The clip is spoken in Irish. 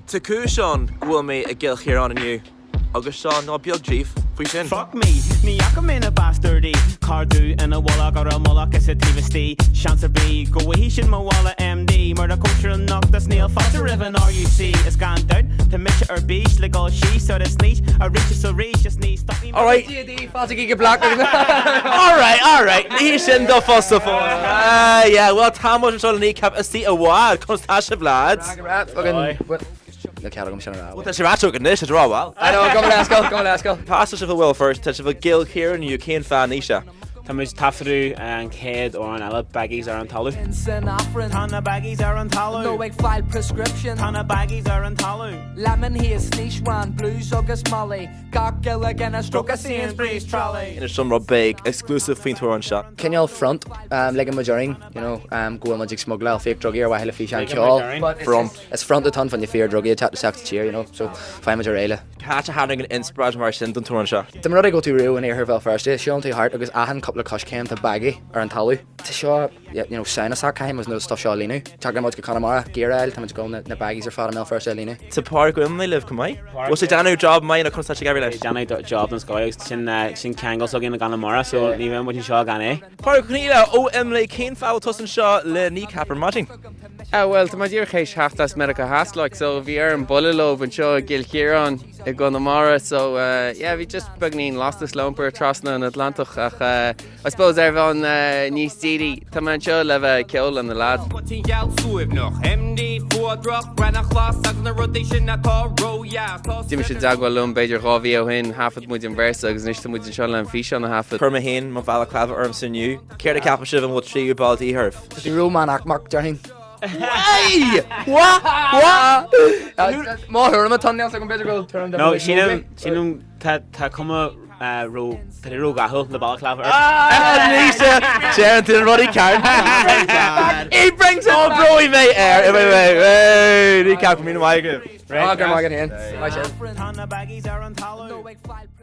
Tá cúis ann go bhfuil mé i gCill Chiaráin inniu, agus seo ná beag díobh faoi sin. Fuck me, ní fhaca mé na bastardaí Cardú ina mhullach ar a mullach is a taobh istigh Seans ar bith go bhfaighidh sin mo mhála MD Mar tá cóisir anocht is níl fáilte roimh an RUC Is gan dabht tá mise ar bís le dhul síos ar an snaois arís is arís Is ní stopfaidh mé Alright. Dia daoibh, fáilte go dtí Black Alright, alright, ní sin do phost fós. Ah, yeah, well tá muid anseo le Kneecap istigh i bhfad, conas tá sibh lads? Níl cead agam sin a rá. Bhuel tá sé ráite agat anois, tá rá bhuel. I know, gabh mo leithscéal, gabh mo leithscéal. Tá sibh i bhfuil first, tá sibh i gCill Chiaráin inniu, cén fáth Naoise? Tá muid ag taifeadadh an chéad amhrán eile, Baggies ar an Talamh. San Aifreann. Tá na baggies ar an talamh. Nó ag fáil prescription. Tá na baggies ar an talamh. Lemonhead, Sneeshwan, Blues agus Molly. Gach uile dhuine stróicthe Sainsbury's trolley. Inis dom rud beag exclusive faoin t-amhrán seo. Cineál front, ligeann muid orainn, you know, go bhfuil muid ag smugláil fake drugaí ar mhaithe le físeán ceoil. But front. Is front atá ann fá choinne fíor drugaí ag teacht isteach sa tír, you know, so faigheann muid ar aghaidh le. Cá háit a tháinig an inspioráid mar sin don t-amhrán seo? Dá mba rud é go bhfuil tú riamh in iarthar Bhéal Feirste, siúlann tú thart agus achan cúpla coiscéim tá baggie ar an talamh. Tá seo, you know, samhnasach, caithfidh muid na stuff seo a líonadh. Tagann muid go Conamara, giaráil, tá muid ag dul na baggies ar fad i mBéal Feirste a líonadh. Tá Pádraig Ó Imlé libh chomh maith. Bhfuil sé ag déanamh job maith nó conas tá sé ag éirí leis? Ag déanamh job den scoth agus sin sin ceangal s'againn i gConamara so ní bheidh muid anseo gan é. Pádraig Ó Conghaile ó Imlé, cén fáth a bhfuil tusa anseo le Kneecap ar maidin? Ah bhuel, tá mé díreach théis theacht as Meiriceá Theas like so bhí orm bualadh leo anseo i gCill Chiaráin i gConamara so yeah bhí just beagnín lastas le iompar trasna an Atlantach ach eh I suppose ar bhonn níos dírí, tá mé anseo le bheith ag ceol le na lads. D'imigh siad i dteagmháil liom b'fhéidir 2 mhí ó shin, thaifead muid an véarsa agus anois tá muid anseo le an físeán a thaifead. Chuir mé féin mo bhalaclava ormsa inniu. Céard a ceapann sibh an bhfuil tríú ball de dhíth oraibh? Tá tú ró-mheánaicmeach, déarfainn. Why? What? What? Mo thuairim atá ann, níl a fhios agam, b'fhéidir go bhfuil tuairim No, sílim, sílim tá tá cuma ró tá tú ródhathúil le balaclava ort. Ah, Naoise! Deireann tú na rudaí ceart. He brings it back! Bróidh mé air! Wait, wait, wait! Ní ceapaim, míle maith agaibh. Ah, go raibh maith agat féin. Maith sibh. Tá na baggies ar an talamh.